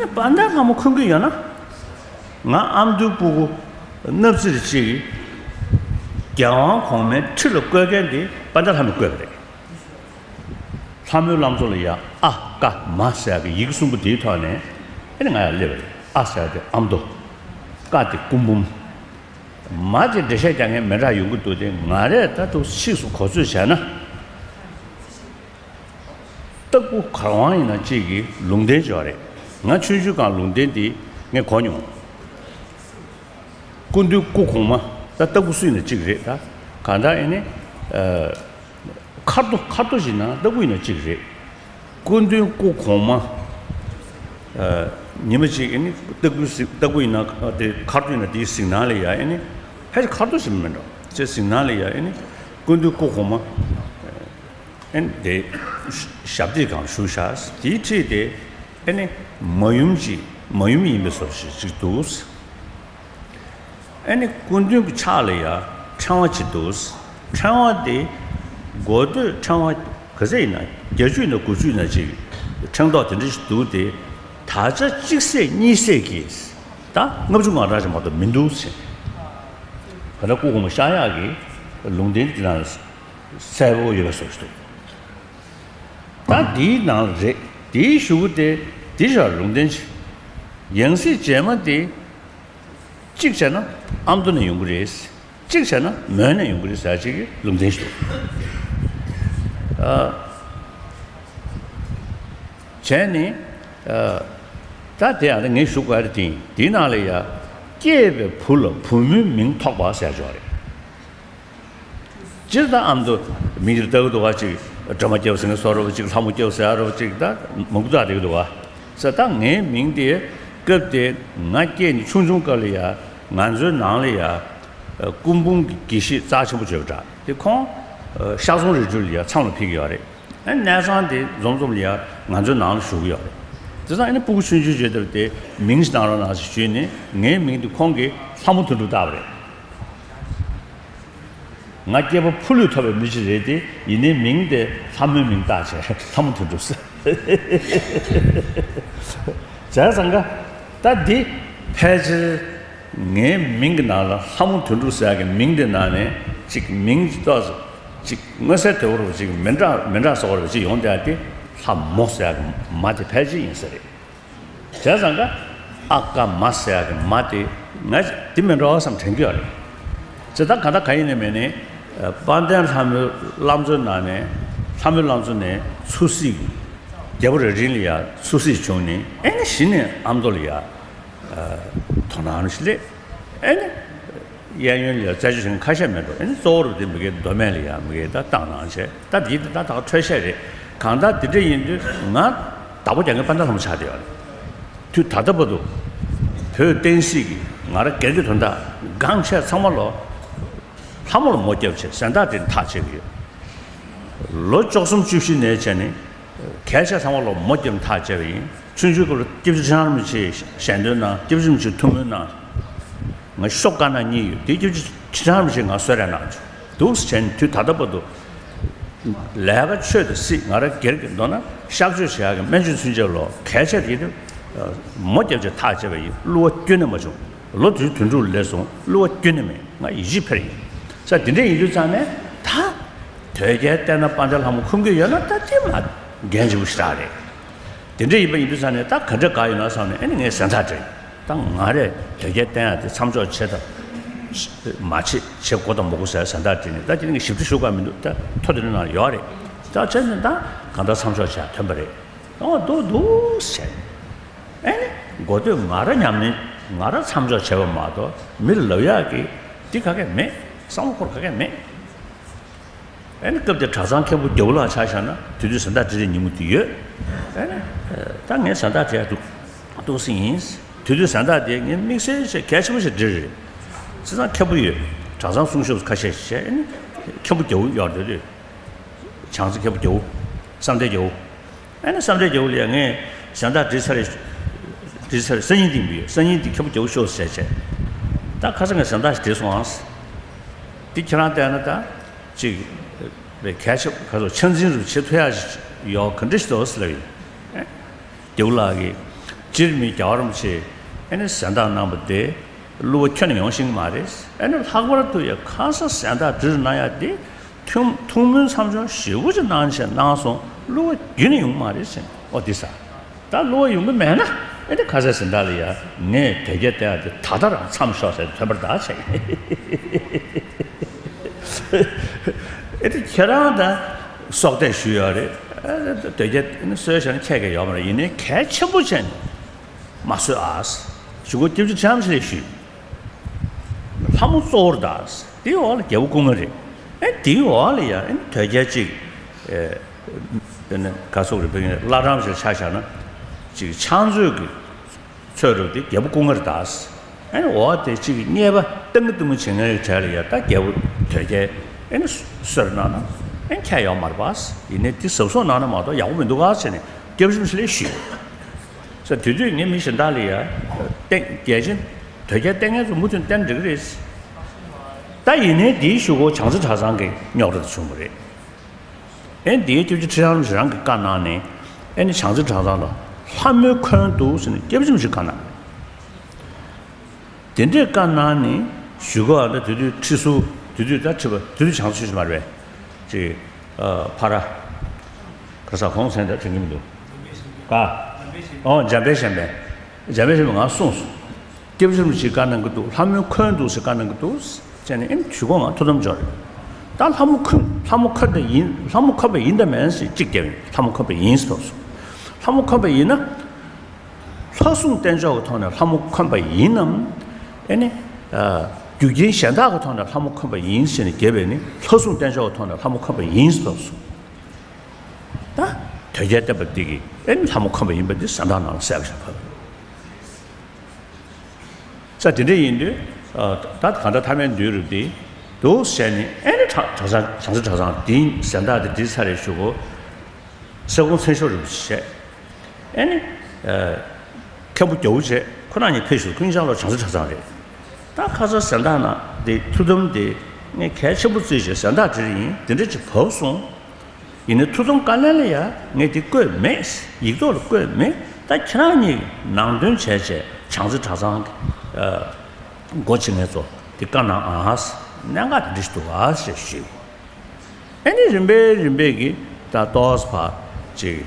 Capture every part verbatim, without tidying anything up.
དཔལ་ལྡན་ལྷ་མོ་འཁོན་གྱི་ཡོད་ན། ང་ཨ་མདོའི་སྤུ་གུ་སྣབས་རྩེར་གཅིག་རྒྱལ་དབང་གོང་མའི་ཁྲི་ལ་བཀོད་མཁན་དེ་དཔལ་ལྡན་ལྷ་མོས་བཀོད་པ་རེད། ལྷ་མོའི་བླ་མཚོ་ལ་ཡ་ཨ་ཀ་མ་ཟེར་ཡག་གི་ཡི་གེ་གསུམ་པོ་དེའི་ཐོག་ནས་ཨེ་ནི་ང་ཡར་སླེབས་པ་རེད། ཨ་ཟེར་ཡག་དེ་ཨ་མདོ། ཀ་དེ་སྐུ་འབུམ། མ་དེ་འགྲེལ་བཤད་རྒྱག་མཁན་མི་འདྲ་ཡོང་གི་འདུག་སྟེ། ང་རས་ད་དུང་ཕྱིས་སུ་གོ་ཚོད་བྱས་ན། སྟག་ཕུ་གར་དབང་ཡིན་ན་གཅིག་གིས་ལུང་བསྟན་བྱས་པ་རེད། ང་ཆུང་ཆུང་སྒང་ལུང་བསྟན་འདི་ངས་གོ་མྱོང་། སྐུ་མདུན་སྐུ་གོང་མ། ད་སྟག་ཕུ་སུ་ཡིན་ན་གཅིག་རེད་ད། གང་ལྟར་ཨེ་ནི། ཨ། མཁར་རྡོ་མཁར་རྡོ་ཞིག་ན་སྟག་ཕུ་ཡིན་ན་གཅིག་རེད། སྐུ་མདུན་སྐུ་གོང་མ། ཨ། ཉི་མ་གཅིག་ཨེ་ནི་སྟག་ཕུ་གཟིགས། སྟག་ཕུ་ཡིན་ན་དེ་མཁར་རྡོ་ཡིན་ན་དེའི་གཟིགས་སྣང་ལ་ཡ་ཨེ་ནི། ཕལ་ཆེར་མཁར་རྡོ་ཞིག་མིན་འགྲོ། ཅེས་གཟིགས་སྣང་ལ་ཡ་ཨེ་ནི། སྐུ་མདུན་སྐུ་གོང་མ། ཨེ་ནི་དེ་ཞབས་སྟེགས་སྒང་བཞུགས་ཤག་དེའི་འཁྲིས་དེ་ཨེ་ནི་མ་ཡུམ་གཅིག་མ་ཡུམ་ཡིན་པའི་བཟོ་ཞིག་ཅིག་འདུག་ཨེ་ནི་སྐུ་མདུན་གྱི་ཕྱག་ལ་ཡ་ཕྲེང་བ་ཅིག་འདུག་ཕྲེང་བ་དེ་མགོ་སྟོད་ཕྲེང་བ་ག་ཚད་ཡིན་ན་བརྒྱད་ཅུ་ཡིན་ན་དགུ་བཅུ་ཡིན་ན་ཅིག་ཕྲེང་རྡོག་དེ་འདྲ་ཞིག་འདུག་སྟེ། ད་ཆ་གཅིག་ཟེར་གཉིས་ཟེར་གྱིས་ད་ལྔ་བཅུ་ང་གྲངས་ཅིག་མ་གཏོགས་མི་འདུག་ཟེར། ག་ད་སྐུ་གོང་མ་ཤར་ཡག་གི་ལུང་བསྟན་དེ་ནང་གསལ་པོ་ཡོད་པའི་བཟོ་ཞིག་འདུག་ད་འདིའི་ནང་རེད། དེའི་གཞུག་གུ་དེ་འདི་ཞག་ལུང་བསྟན་ཅིག་ཡང་སྲིད་རྗེས་མ་དེ་གཅིག་བྱས་ན་ཨ་མདོ་ནས་ཡོང་གི་རེད། གཅིག་བྱས་ན་མོན་ནས་ཡོང་གི་རེད་ཟེར་ཅིག་གི་ལུང་བསྟན་ཞིག་འདུག་ཨ། བྱས་ནས། ཨ། ད་དེ་ཡང་ད་ངས་ཞུ་དགོས་རེད་དེ། དེའི་ནང་ལ་ཡ། སྐྱེས་པའི་བུ་ལ་བུ་མོའི་མིང་ཐོགས་པ་ཟེར་ཅིག་ཡོད་རེད། སྤྱིར་ད་ཨ་མདོ་མིང་དེ་ལྟ་གི་འདུག་ག་ཅིག་སྒྲོལ་མ་སྐྱབས་ཟེར་མཁན་བཟོ་འདྲ་པོ་ཅིག་ལྷ་མོ་སྐྱབས་ཟེར་འདྲ་པོ་ཅིག་ད་མང་པོ་བཏགས་བསྡད་ཀྱི་འདུག་ག་ཟེར། ད་ངའི་མིང་དེ་སྐབས་དེ་ང་སྐྱེས་ནས་ཆུང་ཆུང་སྐབས་ལ་ཡ་ང་ཚོའི་ནང་ལ་ཡ་སྐུ་འབུམ་གྱི་དགེ་བཤེས་རྩ་ཆེན་པོ་བྱས་པ་འདྲ། དེ་ཁོང་ཤག་ཚོང་རི་ཁྲོད་ལ་ཡ་མཚམས་ལ་ཕེབས་ཀྱི་ཡོད་རེད། ཨ་ནི་གནས་ཚང་དེ་འཛོམས་འཛོམས་ལ་ཡ་ང་ཚོའི་ནང་ལ་བཞུགས་ཀྱི་ཡོད་རེད། དེ་ཙང་ཨ་ནི་སྤུ་གུ་ཆུང་ཆུང་བྱས་དུས་དེ་མིང་ཞིག་གནང་རོགས་གནང་ཞེས་ཞུས་ནས་ངའི་མིང་དེ་ཁོང་གིས་ལྷ་མོ་དོན་གྲུབ་བཏགས་པ་རེད། ང་སྐྱེས་པ་ཕོ་ལུས་ཐོབ་པའི་མི་ཞིག་རེད་དེ། ཡིན་ནའི་མིང་དེ་ལྷ་མོའི་མིང་བཏགས་བྱས་ལྷ་མོ་དོན་གྲུབ་ཟེར། བྱས་ཙང་ཀ་ད་འདི་ཕལ་ཆེར་ངའི་མིང་གི་ནང་ལ་ལྷ་མོ་དོན་གྲུབ་ཟེར་ཡག་གི་མིང་དེ་ནང་ནས་ཅིག་མིང་ཅིག་ཏོག་ཙམ་ཅིག་མངོན་གསལ་དོད་པོ་རུ་ཅིག་མི་འདྲ་མི་འདྲ་བཟོ་བ་རུ་ཅིག་ཡོང་བསྡད་ཡག་དེ་ལྷ་མོ་ཟེར་ཡག་གི་མ་དེ་ཕལ་ཆེར་ཡིན་ས་རེད། བྱས་ཙང་ཀ་ཨ་ཀ་མ་ཟེར་ཡག་གི་མ་དེ་ང་དེ་མི་འདྲ་བ་བསམ་དྲན་གྱི་ཡོད་རེད། བྱས་ཙང་གང་ལྟར་གང་ཡིན་ནའི་མིན་ནའི་དཔལ་ལྡན་ལྷ་མོའི་བླ་མཚོའི་ནང་ནས་ལྷ་མོའི་བླ་མཚོ་ནས་ཚུར་གཟིགས། རྒྱལ་པོ་རྭ་སྒྲེང་ལ་ཡ་ཚུར་གཟིགས་བྱུང་ནས་ཨེ་ནི་གཞི་ནས་ཨ་མདོ་ལ་ཡ་དོ་སྣང་ཞིག་སླེབས། ཨེ་ནི། གཡས་གཡོན་ལ་ཡ་རྩད་གཅོད་བྱེད་མཁན་ཁ་ཤས་མེད་འགྲོ། ཨེ་ནི་གཙོ་བོ་རུ་དེ་མི་སྒེར་མདོ་སྨད་ལ་ཡ་མི་སྒེར་ད་བཏང་གནང་བྱས། ད་དེ་ད་ད་ད་འཕྲོས་བཤད་རེད། གང་ལྟར་དེ་འདྲ་ཡིན་དུས་ང་བདག་པོ་རྒྱག་མཁན་དཔལ་ལྡན་ལྷ་མོ་ཆགས་བསྡད་ཡོད་རེད། དུས་ད་ལྟ་བར་དུ་བོད་བསྟན་སྲིད་ཀྱི་ང་རང་སྒེར་གྱི་དོན་དག་འགངས་ཆེ་ཚང་མ་ལོ་ལྷ་མོ་ལ་མོ་བརྒྱབ་བྱས་གཟེངས་རྟགས་དེ་ཐག་བཅད་ཀྱི་ཡོད། ལོ་བཅུ་གསུམ་བཅུ་བཞི་ནས་བྱས་ནས་གལ་ཆེ་ཚང་མ་ལོ་མོ་བརྒྱབ་ཐག་བཅད་པ་ཡིན། ཆུང་ཆུང་སྐབས་ལ་སྐྱབས་རྗེ་ཁྲི་བྱང་རིན་པོ་ཆེའི་ཞལ་འདོན་གནང་། སྐྱབས་རྗེ་རིན་པོ་ཆེའི་ཐུགས་སྨོན་གནང་། ང་ཤོག་དཀར་ནག་གཉིས་ཡོད། དེ་སྐྱབས་རྗེ་ཁྲི་བྱང་རིན་པོ་ཆེས་ང་གསོལ་རས་གནང་བྱུང་འདུག་ཟེར་བྱས་ནས་དུས་ད་ལྟ་བར་དུ་ལས་ཀ་ཆོས་དང་སྲིད་ང་རང་སྒེར་གྱི་མདོར་ན་གཤག་བཅོས་བྱེད་ཡག་གི་སྨན་བཅོས་ཚུན་ཆད་ལོ་གལ་ཆེ་དེ་དུས་མོ་བརྒྱབ་བྱས་ཐག་བཅད་པ་ཡིན། བསླུ་བ་ཁྱོན་ནས་མ་བྱུང་། ལོ་དུས་དོན་དྲུག་ལས་སོང་བསླུ་བ་ཁྱོན་ནས་མེད། ང་ཡིད་ཆེས་འཕེར་ཡིན་ས། དེ་འདྲ་ཡིན་དུས་ཙང་ནས་ད་དོལ་རྒྱལ་བསྟེན་ན་དཔལ་ལྡན་ལྷ་མོ་འཁོན་གྱི་ཡོད་ན་ད་དེ་མ་འགན་ཆེ་པོ་ཞེ་དྲག་རེད། དེ་འདྲ་ཡིན་པ་ཡིན་དུས་ཙང་ནས་ད་ག་འདྲ་དགའ་ཡོད་ན་བསམ་ནས་ཨེ་ནི་ངས་གཟེངས་རྟགས་བྲིས། ད་ང་རས་དོལ་རྒྱལ་བསྟེན་ཡག་དེ་མཚམས་འཇོག་བྱེད་དང་མ་བྱེད་བྱེད་དགོས་དང་མ་དགོས་ཟེར་གཟེངས་རྟགས་བྲིས་ནས། ད་དེ་ནི་ངས་ཞིབ་ཕྲ་ཞུ་དགོས་མི་འདུག་ད་ཐོ་དེ་འདྲ་ནང་ཡོད་རེད། ད་བྱས་ནས་ད་གང་ལྟར་མཚམས་འཇོག་བྱས་ཐོན་པ་རེད། འོ་འདུག་འདུག་ཟེར། ཨེ་ནི་འགོ་སྟོད་ང་ར་ཉམས་ལེན་ང་ར་མཚམས་འཇོག་བྱས་པ་མ་གཏོགས་མི་ལ་ལབ་ཡག་གི་འདི་ག་གེ་མེད། བསམ་བློ་འཁོར་ག་གེ་མེད། ཨེ་ནི་སྐབས་དེར་གྲྭ་ཚང་མཁན་པོ་རྒྱ་བོ་ལགས་ཆ་བཞག་ན་དེ་དུས་གཟེངས་རྟགས་བྲིས་རེས་ཉིན་མོ་དེ་ཡོད། ཨེ་ནི་ད་ངས་གཟེངས་རྟགས་བྲིས་ཡག་འདུག་འདུག་སེ་ཡིན། དེ་དུས་གཟེངས་རྟགས་དེ་ངས་དམིགས་བསལ་ཞིག་གལ་ཆེན་པོ་ཞིག་བྲིས་རེད། བྱས་ཙང་མཁན་པོ་ཡོད། གྲྭ་ཚང་སྲུང་སྐྱོབ་ཁ་ཤས་ཤིག་བྱས། ཨེ་ནི་མཁན་པོ་རྒྱ་བོ་ཡོད་རེད་དུས། བྱང་རྩེ་མཁན་པོ་རྒྱ་བོ། བསམ་གཏན་རྒྱ་བོ། ཨ་ནི་བསམ་གཏན་རྒྱ་བོ་ལ་ཡ་ངས་གཟེངས་རྟགས་བྲིས་ཚར་རེད། བྲིས་ཚར་རེད། སང་ཉིན་འདི་ཡིན་པས། སང་ཉིན་འདི་མཁན་པོ་རྒྱ་བོ་ཤོག་ཟེར་བྱས། ད་ཁ་སང་ངས་གཟེངས་རྟགས་ཞིག་བྲིས་སོང་ཨང་། འདི་ཁྱེད་རང་བལྟས་ན་ད་ཅིག་རེད། གལ་ཆེ་ཁ་སོ་ཆ་འཛིན་རུ་བྱེད་ཐུབ་ཡག་ཞིག་ཡོད་ག་འདྲ་ཞིག་འདུག་ཟེར་ལབ་ཡིན། རྒྱ་བོ་ལགས་ཀྱིས་ སྤྱིར་མི་རྒྱལ་བ་རིན་པོ་ཆེ་ཨེ་ནི་གཟེངས་རྟགས་གནང་བ་དེ་གླུ་བ་ཁྱོན་ནས་ཡོང་ཤེས་ཀྱི་མ་རེད། ཨེ་ནི་ལྷག་པར་དུ་ཡ་ཁ་སང་གཟེངས་རྟགས་བྲིས་གནང་ཡ་དེ་ཐུགས་ཐུགས་སྨོན་མཚམས་སྦྱོར་ཞེ་པོ་ཅིག་གནང་བྱས་གནང་སོང་། གླུ་བ་རྒྱུན་ནས་ཡོང་གི་མ་རེད་ཟེར། ཨོ་འདི་ས། ད་གླུ་བ་ཡོང་གི་མེད་ན་ཨེ་ནི་ཁ་སང་གཟེངས་རྟགས་ལ་ཡ་ངས་དོལ་རྒྱལ་བསྟེན་ཡ་དེ་ད་ལྟ་རང་མཚམས་ཤོག་ཟེར་ཐོན་པར་གདའ་བྱས། ཨེ་ནི་ཁྱེད་རང་ད་སྲོག་གཏད་ཞུས་ཡོད་རེད། ཨེ་ནི་དོལ་རྒྱལ་ཨེ་ནི་གསོལ་བཞག་ན་ཁྱད་ཀྱང་ཡོད་མ་རེད། ཡིན་ནའི་གལ་ཆེན་པོ་བྱས་ནས་མ་གསོལ་ཨ། གཞུག་གུ་སྐྱབས་རྗེ་ཁྲི་རིན་པོ་ཆེ་ལ་ཞུས། ལྷ་མོ་གཙོ་བོར་གདའ། དེའི་འོག་ལ་རྒྱལ་པོ་སྐུ་ལྔ་རེད། ཨེ་དེའི་འོག་ལ་ཡ་ཨེ་དོལ་རྒྱལ་གཅིག་ཨེ་དེ་ནས་ག་སོགས་རེད། བོད་ཀྱི་བླ་བྲང་ཞིག་ཆ་བཞག་ན་གཅིག་ཕྱག་མཛོད་ཀྱི་ཚོད་རུ་དེ་རྒྱལ་པོ་སྐུ་ལྔ་རེད་གདའ། ཨེ་འོག་དེ་གཅིག་གཉེར་པ་ཏང་གི་ཏུང་གི་བྱེད་མཁན་གྱི་གྲས་ལ་ཡ་ད་རྒྱལ་པོ་དོལ་རྒྱལ་ཨེ་ནི་གསོལ་གནང་ན་ཨེ་ཁྱད་ཡོད་མ་རེད་པ། ཡིན་ནའི་དེ་གཟབ་གཟབ་གནང་ན་མ་གཏོགས་ཡག་པོ་མི་འདུག་ག་ཟེར་ནས་སྐྱབས་རྗེ་ལ་ཞུས། ས་དེ་དུས་ངས་མི་གཞན་དག་ལ་ཡ་བསྟེན་རྒྱལ་ཆེན་དོལ་རྒྱལ་བསྟེན་མཁན་ཚོ་མུ་མཐུད་བསྟེན་འགྲིག་གི་རེད། ད་ཡིན་ནའི་དེའི་གཞུག་གུ་བྱང་རྩེ་གྲྭ་ཚང་གི་རྙོག་དྲ་དེ་བྱུང་བ་རེད། ཨེ་འདིའི་སྐྱབས་རྗེ་ཁྲི་བྱང་རང་གིས་བཀའ་གནང་ནས་ཨེ་ནི་བྱང་རྩེ་གྲྭ་ཚང་ལ་ལྷ་མོའི་འཁོན་འདུག་ཟེར་ནས་སྐྱབས་རྗེ་ཞིག་བཀའ་གནང་། དེ་འདྲས་བཀའ་གནང་ནས་གཞུག་གུ་ཨ་ད་དེ་དུས་ཁྲི་ཟུར་དེ་དུས་ད་ཁྲི་པ་དེ་དུས་བྱང་རྩེ་ཆོས་གཞིས་མ་རེད་པས། ཅིག་ཨ་ཕ་ར་ག་ས་ཁོང་མཚན་ད་དྲན་གྱི་མི་འདུག་ག་ཨོ་འཇམ་དཔལ་གཞན་ཕན། འཇམ་དཔལ་གཞན་ཕན་ང་གསུངས་སོང་། སྐྱབས་རྗེ་རིན་པོ་ཆེས་བཀའ་གནང་གི་འདུག་ལྷ་མོའི་འཁོན་འདུག་ཟེར་བཀའ་གནང་གི་འདུག་ཟེར་ནས་ཨེ་ནི་གཞུག་གུ་ང་ཐུགས་དམ་འཇོག་རེད། ད་ལྷ་མོ་འཁོན་ལྷ་མོ་འཁོན་པ་ཡིན། ལྷ་མོ་འཁོན་པ་ཡིན་དང་མིན་ཟེར་གཅིག་བརྒྱབ་ཡིན། ལྷ་མོ་འཁོན་པ་ཡིན་ཟེར་སོང་། ལྷ་མོ་འཁོན་པ་ཡིན་ན། ལྷ་སྲུང་བསྟེན་ཕྱོགས་ཀྱི་ཐོག་ནས་ལྷ་མོ་འཁོན་པ་ཡིན་ནམ། ཨེ་ནི། ཨ་རྒྱུ་རྐྱེན་གཞན་དག་གི་ཐོག་ནས་ལྷ་མོ་འཁོན་པ་ཡིན་ཟེར་ནས་བརྒྱབ་པས་ནི་ལྷ་སྲུང་བསྟེན་ཕྱོགས་ཀྱི་ཐོག་ནས་ལྷ་མོ་འཁོན་པ་ཡིན་ཟེར་སོང་། ད་དོལ་རྒྱལ་བསྟེན་པ་འདི་གིས་ཨེ་ནི་ལྷ་མོ་འཁོན་པ་ཡིན་པ་འདི་གཟེངས་རྟགས་ནང་ལ་གསལ་པོ་ཞིག་ཕབ། ས་དེ་འདྲ་ཡིན་དུས། ཨ་ད་གང་ལྟར་མཐའ་མའི་མདུན་རུ་འདི་འདུག་ཟེར་ནས་ཨེ་ནི་གྲྭ་གྲྭ་ཚང་བྱང་རྩེ་གྲྭ་ཚང་འདིའི་གཟེངས་རྟགས་དེ་བྲིས་ཚར་རེ་གཞུག་གུ། སེ་གོང་ཚེ་མཆོག་རིན་པོ་ཆེ། ཨེ་ནི། ཨ་མཁན་པོ་རྒྱ་བོ་བྱས་ཁོ་རང་གཉིས་ཕེབས་ཤོག་ཁོ་གཉིས་ཆ་ལོ་བྱང་རྩེ་གྲྭ་ཚང་རེད། ད་ཁ་སང་གཟེངས་རྟགས་ནང་འདི་ཐུགས་དམ་འདི་ངས་གལ་ཆེན་པོ་བརྩིས་བྱས་གཟེངས་རྟགས་བྲིས་ཡིན། དེ་འདྲ་ཅིག་བབས་སོང་། ཡིན་ནའི་ཐུགས་དམ་བཀའ་ལན་ལ་ཡ་ངས་འདི་བཀོད་མེད། ཡིག་ཐོག་ལ་བཀོད་མེད། ད་ཁྱེད་རང་གཉིས་ནང་དོན་བྱས་བྱས་བྱང་རྩེ་གྲྭ་ཚང་གི་ཨ་སྒོ་ཕྱེ་མཁན་ཚོ་འདི་བཀའ་གནང་ཨ། གནད་འགག་དེ་འདྲ་ཞིག་འདུག་ཨ་ཞེས་ཞུས། ཨེ་ནི་རིམ་པས་རིམ་པས་ཀྱིས་ད་ཏོག་ཙམ་ཕར་ཅིག་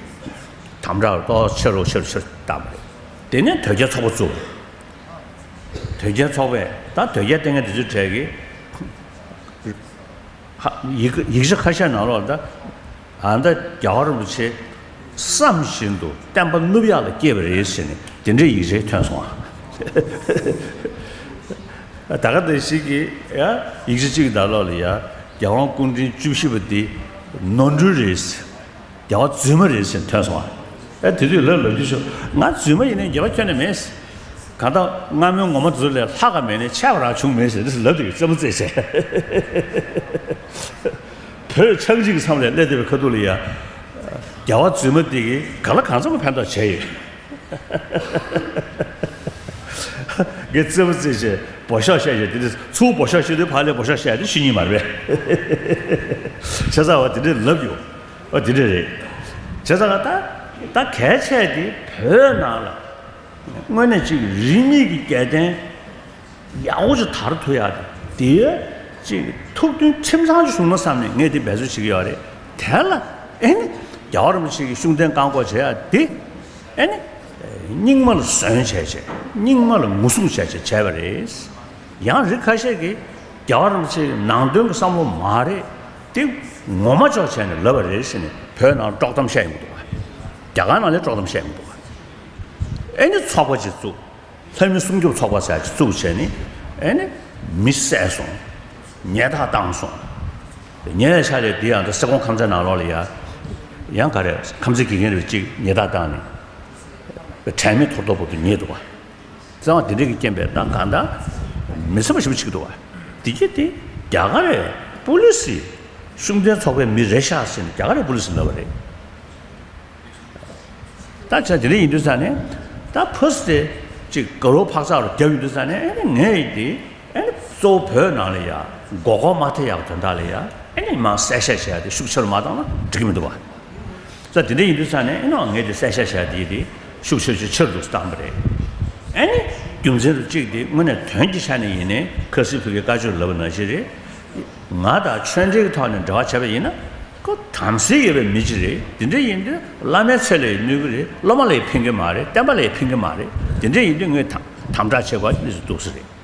དམ་དྲག་ཏོག་ཙམ་ཆེ་རུ་ཆེ་རུ་ཆེ་རུ་བཏང་བ་རེད། དེ་ནས་དོལ་རྒྱལ་ཚོགས་པ་བཙུགས། དོལ་རྒྱལ་ཚོགས་པས་ད་དོལ་རྒྱལ་བསྟེན་མཁན་དེ་ཚོའི་གྲས་ཀྱིས་ཧ་ཡིག་ཡིག་ཆ་ཁ་ཤས་ནང་ལོགས་ད་ཨ་ད་རྒྱལ་བ་རིན་པོ་ཆེ་བསམ་བཞིན་དུ་བསྟན་པ་བསྣུབ་ཡག་ལ་སྐྱེས་པ་རེད་ཟེར་ནས་དེ་འདྲའི་ཡིག་ཆ་ཐོན་སོང་ཨ། ད་ག་དེ་ཞིག་གིས་ཡ་ཡིག་ཆ་གཅིག་གི་ནང་ལོགས་ལ་ཡ་རྒྱལ་དབང་སྐུ་ཕྲེང་བཅུ་བཞི་པ་འདི་ནོར་འཁྲུལ་རེད། རྒྱལ་བ་རྫུན་མ་རེད་ཟེར་ཐོན་སོང་བ། ཨེ་དེ་དུས་ལབ་ལབ་རྒྱུ་ཞུ། ང་རྫུན་མ་ཡིན་ནའི་འགྱོད་པ་ཁྱོན་ནས་མེད། གང་ལྟར་སྔ་མོའི་ངོ་མ་དེ་ཚོ་ལས་ལྷག་ག་མེད་ནས་ཆད་པ་རང་བྱུང་མེད་ཟེར་འདི་ལབ་དུས་རྩེད་མོ་རྩེས་བྱས། བོད་ཆགས་འཇིག་གི་མཚམས་ལ་སླེབས་བསྡད་པའི་ཁ་ཐུག་ལ་ཡ། རྒྱལ་བ་རྫུན་མ་འདི་གིས་གང་ལ་གང་འཚམ་ཕན་ཐོགས་བྱས་ཡོད། ངས་རྩེད་མོ་རྩེས་བྱས་འབོ་ཤོག་བཤད་བྱས་དེ་འདྲ་ཚུར་འབོ་ཤོག་བཤད་དུས་ཕར་ལས་འབོ་ཤོག་བཤད་དེ་ཤི་ཉིན་མ་རེད་པས། བྱས་ཙང་བ་དེ་འདྲའི་ལབ་ཡོད། ཨ་དེ་འདྲ་རེད། བྱས་ཙང་ད་ད་གལ་ཆེ་དེ་བོད་ནང་ལ་དངོས་གནས་ཅིག་རིས་མེད་ཀྱི་རྒྱལ་བསྟན་ཡག་པོ་ཅིག་དར་ཐུབ་ཡག་དེ་དེའི་ཅིག་ཐུགས་མཐུན་ཁྲིམས་གཙང་ཅིག་བྱུང་ན་བསམ་ནས་ངས་དེ་འབད་རྩོལ་བྱེད་ཀྱི་ཡོད་རེད། དེ་ལ་ཨེ་ནི་རྒྱལ་བ་རིན་པོ་ཆེ་གི་ཤུགས་ལྡན་བཀག་འགོག་བྱེད་ཡག་དེ་ཨེ་ནི་རྙིང་མ་ལ་ཟོན་བྱས་བྱས་རྙིང་མ་ལ་ངོ་སྲུང་བྱས་བྱས་བྱས་པ་རེད། ཡང་རིགས་ཁ་ཤས་ཀྱིས་རྒྱལ་བ་རིན་པོ་ཆེ་གི་ནང་དོན་གྱི་བསམ་བློ་མ་རེད་དེ་ངོ་མ་ཅོག་བྱས་ནས་ལབ་པ་རེད་ཟེར་ནས་བོད་ནང་དཀྲོག་གཏམ་བཤད་ཡོང་གི་འདུག་བ། རྒྱ་གར་ནང་ལ་དཀྲོག་གཏམ་བཤད་ཡོང་གི་འདུག་བ། ཨེ་ནི་ཚོགས་པ་ཅིག་བཙུགས། ལྷ་མི་སྲུང་སྐྱོབ་ཚོགས་པ་ཟེར་ཅིག་བཙུགས་བྱས་ནི་ཨེ་ནི་མི་བསད་སོང་། ཉལ་ཐག་བཏང་སོང་། ཉལ་ཡ་ཆ་ལས་འདི་ཡང་ད་སེ་གོང་ཁམས་ཚན་ནང་ལོགས་ལ་ཡ་ཡང་ག་རེ་ཁམས་ཚན་དགེ་རྒན་རེ་གཅིག་ཉལ་ཐག་བཏང་ནས་དྲན་མེད་ཐོར་ཐོར་བར་དུ་ཉལ་འདུག་བ། བཙན་དབང་དེ་འདྲས་ཀྱི་རྐྱེན་པས་ད་གང་ལྟར་མི་སེམས་པ་ཞིབ་ཅིག་འདུག་བ། དེ་གྱིས་དེ་རྒྱ་གར་རེད་པུ་ལི་སི་ཤུགས་ལྡན་ཚོགས་པའི་མི་རེད་ཤག་ཟེར་ནས་རྒྱ་གར་རེད་པུ་ལི་སི་ལབ་པ་རེད། ད་ཆ་དེ་འདྲ་ཡིན་དུས་ཙང་ནས་ད་ཕུ་སི་དེ་ཅིག་དགའ་རོགས་འཕག་འཚག་རུ་བརྒྱབ་ཡོང་དུས་ཙང་ནས་ཨེ་ནི་ངས་ཡིན་དེ་ཨེ་ནི་གཙོ་བོ་བོད་ནང་ལ་ཡ་མགོ་སྐོར་མ་ཐེབས་ཡག་དོན་དག་ལ་ཡ་ཨེ་ནི་མར་གསལ་བཤད་བྱས་ཏེ་ཤུགས་ཆེ་རུ་མ་བཏང་ན་འགྲིག་གི་མི་འདུག་བ། ད་དེ་འདྲ་ཡིན་དུས་ཙང་ནས་ཨེ་ནི་ངས་དེ་གསལ་བཤད་བྱས་དེ་ཡིན་དེ་ ཤུགས་ཆེ་ཆེ་ཆེར་འདུག་བཏང་པ་རེད། ཨ་ནི་རྒྱུ་མཚན་དུ་གཅིག་དེ་དངོས་གནས་དོན་གྱི་ཆ་ནས་ཡིན་ནའི་ཁ་སང་ཕ་གིའི་བཀའ་ཆོས་ལབ་པ་ནང་བཞིན་རེད། ང་དང་ཆོས་འབྲེལ་གྱི་ཐོག་ནས་འབྲེལ་བ་བྱས་པ་ཡིན་ན་ཁོ་དམ་སྲི་ཡོད་པའི་མི་གཅིག་རེད། དེ་འདྲ་ཡིན་དུས་བླ་མའི་ཚེ་ལ་ཡང་གནོད་ཀྱི་རེད། སློབ་མ་ལ་ཡང་ཕན་གྱི་མ་རེད། བསྟན་པ་ལ་ཡང་ཕན་གྱི་མ་རེད། དེ་འདྲ་ཡིན་དུས་ངས་དམ་དམ་དྲག་བྱེད་དགོས་ནི་སུ་འདུག་ས་རེད།